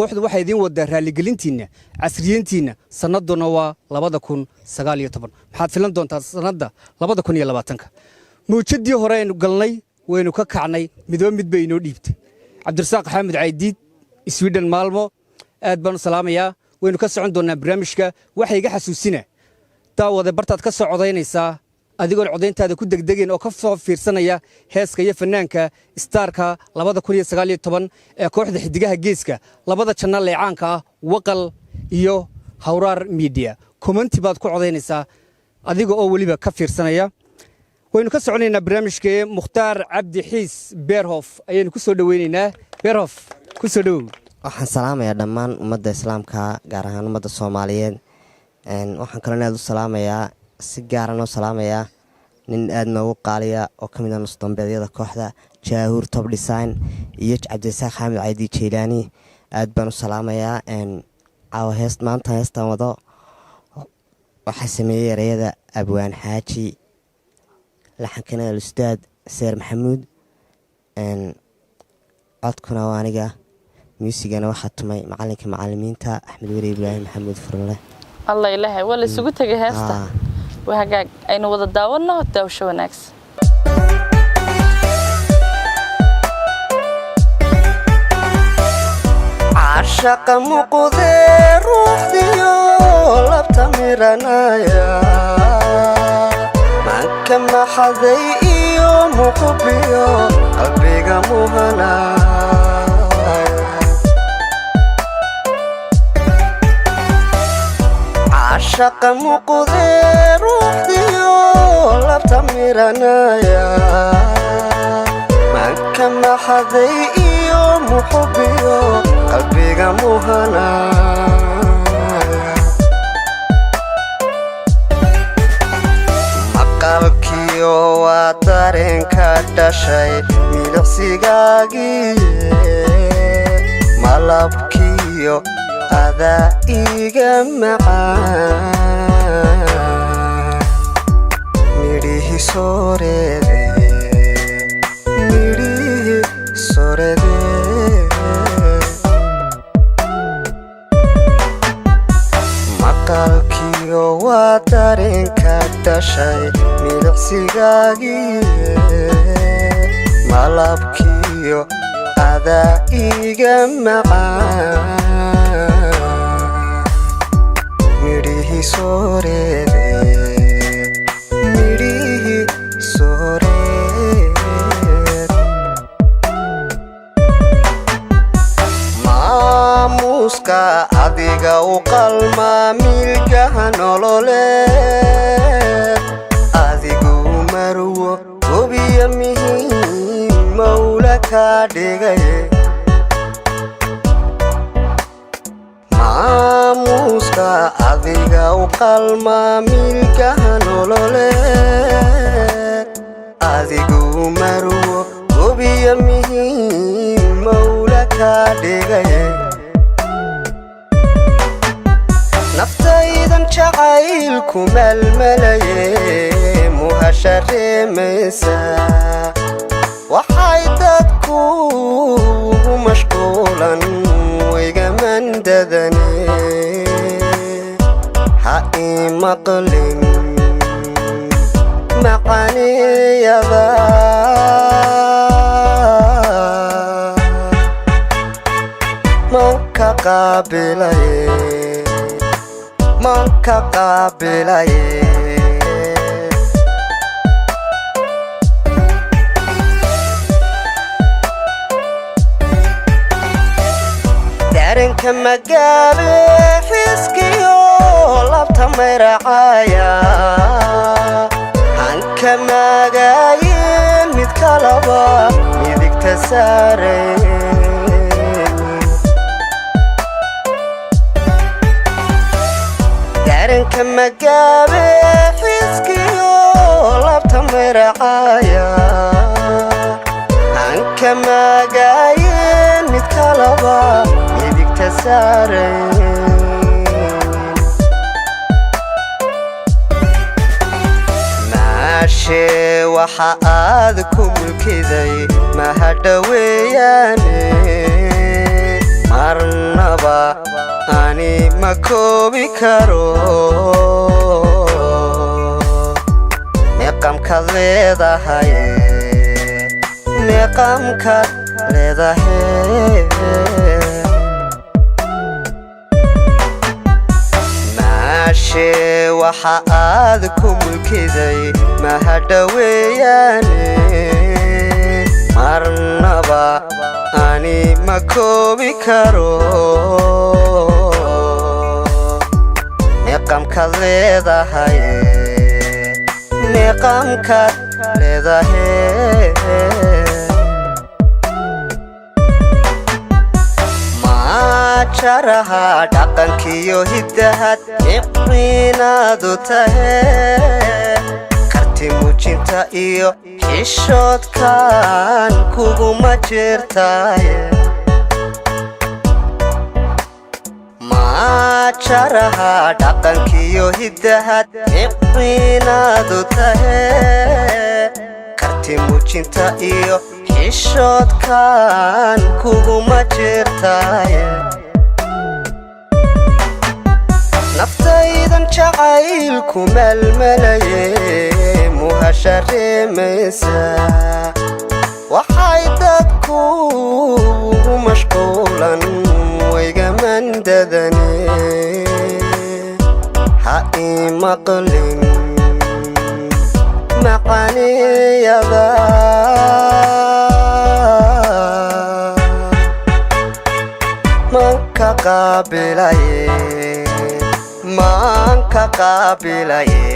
Kooxdu waxay idiin wadaa raaligelintiinna, casriyeyntiinna. Sannadduna waa 2019. Maxaad filan doontaa sannadda 2020-ka? Mawjadii hore aynu galnay waynu ka kacnay, midba mid bay inoo dhiibtay. Cabdirasaaq Xaamud Caydiid, Sweden, Maalmo, aad baan u salaamayaa. Waynu ka socon doonnaa barnaamijka. Waxa iga xasuusina, daawade, bartaad ka soo codaynaysaa adigoon codayntaada ku degdegeen oo ka soo fiirsanaya heeska iyo fanaanka starka 2019 ee kooxda Xidigaha Geeska, labada channel ee caanka ah, Waqal iyo Hawraar Media. Comment baad ku codaynaysaa adiga oo weliba ka fiirsanaya. Waynu ka soconaynaa barnaamijkee. Mukhtaar Cabdi Xiis Beerhof ayaynu ku soo dhoweynaynaa. Beerhof, ku soo dhowow. Waxaan salaamayaa dhammaan ummadda islaamka, gaar ahaan ummadda Soomaaliyeed. Waxaan kaloo aad u salaamayaa, si gaaran u salaamayaa nin aad noogu qaaliya oo ka mid ah nusdambeedyada kooxda Jaahuur Top Design iyo Cabdirasaaq Xaamid Caydi Jeylaani. Aad baan u salaamayaa. Caawa hees, maanta heestan wado waxaa sameeyey ereyada Abwaan Xaaji, laxankana Alustaad Seer Maxamuud, codkuna waa aniga, muusigana waxaa tumay macalinka macalimiinta, Axmed Weli Ibraahim Maxamuud Furle. Allah ilaahay, waa la isugu tegay heesta. Waa hagaag, aynu wada daawanno. Daawasho wanaagsan. Cashaqa muqdee ruuxdiyo labta miranaya, manka maxaday iyo muqubiyo qalbiga muhanaya. Cashaqa muqdee ruuxdiyo labta miranaya, manka maxaday iyo muxubiyo qalbiga muhanaya. Maqalkiyo waa dareenka dhashay milicsigaagii, malabkiyo adaa iiga macaan, midhihii sooreede, midhihii soorede. Maqalkiyo waa dareenka dhashay milicsigaagii, malabkiyo adaa iiga macaan, midhihii sooreede, midhihii sooreed. Maamuuska adiga u qalma milgaha nololeed, adigu marwo hubiya mihiin mawla kaa dhigaye. Maamuuska adiga u qalma milgaha nololeed, adigu marwo hubiya mihiin mawla kaa dhigaye. Naftaydan jacaylku malmalaye muhashareemaysa, waxay dadku ugu mashquulan waygamandadane. Ha ii maqlin macaniyada, manka qaabilaye, manka qaabilaye. Dareenka magaabe xiskiyo labta mayracaya, hanka maagaayeen mid kalaba midigta saarayn. Dareenka magaabe xiskiyo labta mayracaya, hanka maagaayeen mid kalaba midigta saarayn. Maashee waxa aad ku mulkiday mahadhaweeyaane. Marnaba ani ma koobi karo meeqamkaad leedahay, meeqamkaad leedahay. Maashee waxa aad ku mulkiday mahadhaweeyaane, marnaba ani ma koobi karo meeqamkaad leedahay, meeqamkaad leedahay. Maajaraha dhaqankiyo hiddahad miciinaadu tahe, karti muujinta iyo xishoodkan kuguma jirtaye. Maajaraha dhaqankiyo hiddahad miciinaadu tahe, karti muujinta iyo xishoodkan kuguma jirtaye. Naftaydan jacaylku melmelaye muhashareemaysa, waxay dadku ugu mashquulan waygamandadane. Ha ii maqlin macaniyada, manka qaabilaye, manka qaabilaye.